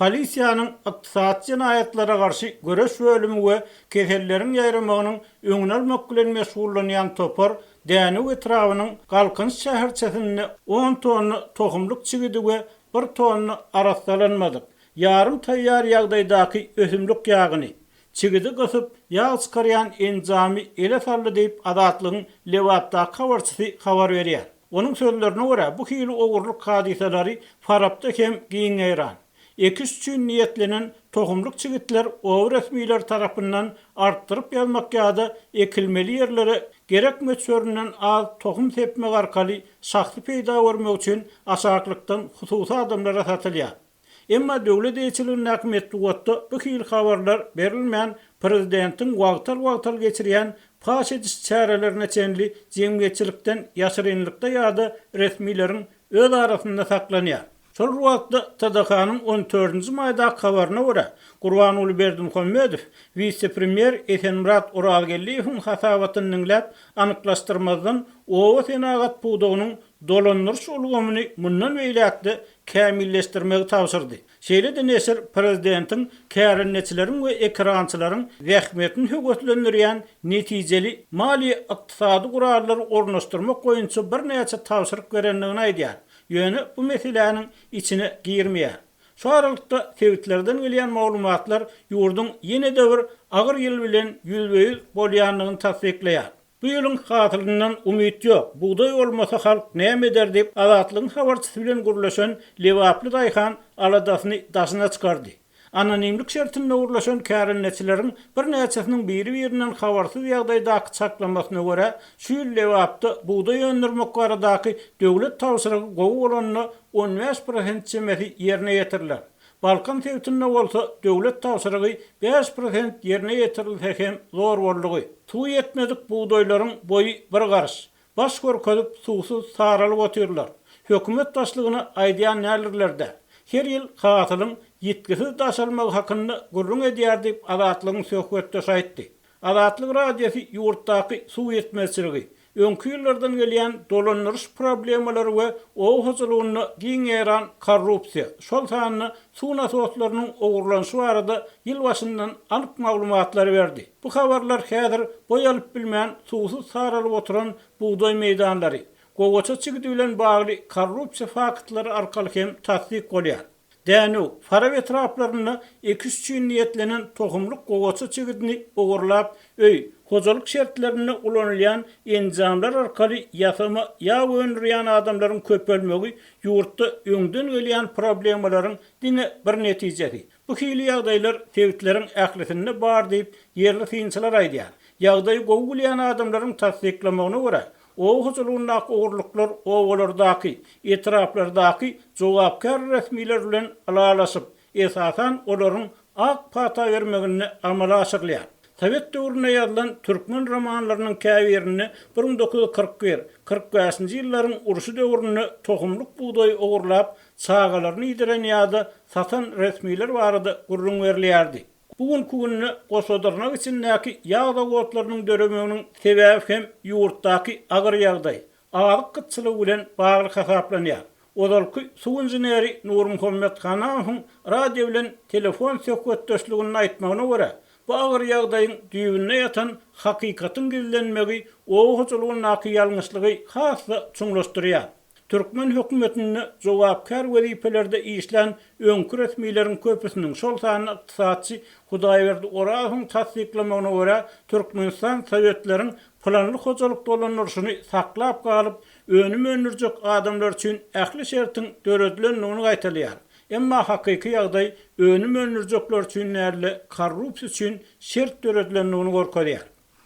Polisiýanyň ykdysady jenaýatlara garşy göreş bölümi we keselleriň ýaýramagynyň öňüni almak bilen meşgullanýan topar Dänew etrabynyň Galkynyş şäherçesinde on tonna tohumlyk çigidi we bir tonna arassalanmadyk, ýarym taýýar ýagdaýdaky ösümlik ýagyny, çigidi gysyp, ýag çykarýan enjamy ele saldy diýip, Azatlygyň Lebapdaky habarçysy habar berýär. Onuň sözlerine görä, bu hili ogurlyk hadysalary Farapda hem giň ýaýran. Ekiş üçin niýetlenen tohumlyk çigitler oba resmileri tarapyndan artdyryp ýazmak ýa-da ekilmeli ýerlere gerek möçberinden az tohum sepmek arkaly şahsy peýda görmek üçin aşaklykdan hususy adamlara satylýar. Emma döwlet eýeçiligindäki metbugatda bu hili habarlar berilmän, prezidentiň wagtal-wagtal geçirýän paş ediş çärelerine çenli jemgyýetçilikden ýaşyrynlykda ýa-da resmileriň öz arasynda saklanýar. Şol bir wagtda, TDH-nyň on dördünji maýdaky habaryna görä, Gurbanguly Berdimuhamedow wise-premýer Esenmyrat Orazgeldiýewiň hasabatyny diňläp, anyklaşdyrmazdan oba senagat pudagynyň dolandyryş ulgamyny mundan beýläk-de kämilleşdirmegi tabşyrdy. Şeýle-de neşir prezidentiň kärendeçileriň we ekerançylaryň zähmetini höweslendirýän netijeli maliýe-ykdysady gurallary ornaşdyrmak boýunça birnäçe tabşyryk berendigini aýdýar. Ýöne bu meseläniň içine girmeýär. Şu aralykda sebitlerden gelýän maglumatlar ýurduň ýene-de bir agyr ýyl bilen ýüzbe-ýüz bolýandygyny tassyklaýar. Bu ýylyň hasylyndan umyt ýok, bugdaý bolmasa halk näme eder diýip, Azatlygyň habarçysy bilen gürleşen lebaply daýhan aladasyny daşyna çykardy. Anonimlik şertinde gürleşen kärendeçileriň birnäçesiniň biri-birinden habarsyz ýagdaýdaky çaklamasyna görä, şu ýyl Lebapda bugdaý öndürmek baradaky döwlet tabşyrygy gowy bolanda 15 prosent çemesi ýerine ýetiriler. Balkan sebitinde bolsa döwlet tabşyrygy 5% ýerine ýetirilse hem zor boldugy. Suwy ýetmedik bugdaýlaryň boýy bir garyş. Baş görkezip suwsuz saralyp otyrlar. Hökümet başlygyna aýdýan däldirler-dä. Her ýyl hasylyň ýitgisiz daşalmagy hakynda gürrüň edýär diýip Azatlygyň söhbetdeşi aýtdy. Azatlyk Radiosy ýurtdaky suw ýetmezçiligi, öňki ýyllardan gelýän dolandyryş problemalary we oba hojalygynda giň ýaýran korrupsiýa, şol sanda suw nasoslarynyň ogurlanyşy barada ýyl başyndan anyk maglumatlary berdi. Bu habarlar häzir boý alyp bilmän suwsuz saralyp oturan bugdaý meýdanlary, gowaça çigidi bilen bagly korrupsiýa faktlary arkaly hem tassyk bolýar. Dänew, Farap etraplarynda ekiş üçin niýetlenen tohumlyk gowaça çigidini ogurlap, öý, hojalyk şertlerinde ulanylýan enjamlar arkaly ýasama ýag öndürýän adamlaryň köpelmegi ýurtda öňden gelýän problemalaryň diňe bir netijesi. Bu hili ýagdaýlar sebitleriň ählisinde bar diýip, ýerli synçylar aýdýar. Ýagdaýy gowy bilýän adamlaryň tassyklamagyna görä, oba hojalygyndaky ogurlyklar obalardaky, etraplardaky jogapkär resmiler bilen ylalaşyp, esasan olaryň ak pata bermeginde amala aşyrylýar. Sowet döwründe ýazylan türkmen romanlarynyň käbirinde 1941, 45-nji ýyllaryň urşy döwründe tohumlyk bugdaýy ogurlap, çagalaryny iýdiren ýa-da satan resmiler barada gürrüň berilýärdi. Bu günki günde goşadyrnak içindäki ýag zawodlarynyň döremeginiň sebäbi hem ýurtdaky agyr ýagdaý, azyk gytçylygy bilen bagly hasaplanýar. Ozalky suw inženeri Nurmuhammet Hanamowyň radio bilen telefon söhbetdeşliginde aýtmagyna görä, bu agyr ýagdaýyň düýbünde ýatan hakykatyň gizlenmegi oba hojalygyndaky ýalňyşlygy has-da çuňlaşdyrýar. Türkmen hökümetinde jogapkär wezipelerde işlän öňki resmileriň köpüsiniň, şol sanda ykdysatçy Hudaýberdi Orazowyň tassyklamagyna görä, Türkmenistan sowetleriň planly hojalyk dolandyryşyny saklap galyp, önüm öndürjek adamlar üçin ähli şertiň döredilendigini gaýtalaýar. Emma hakyky ýagdaý önüm öndürjekler üçin däl-de, korrupsiýa üçin şert döredilendigini görkezýär.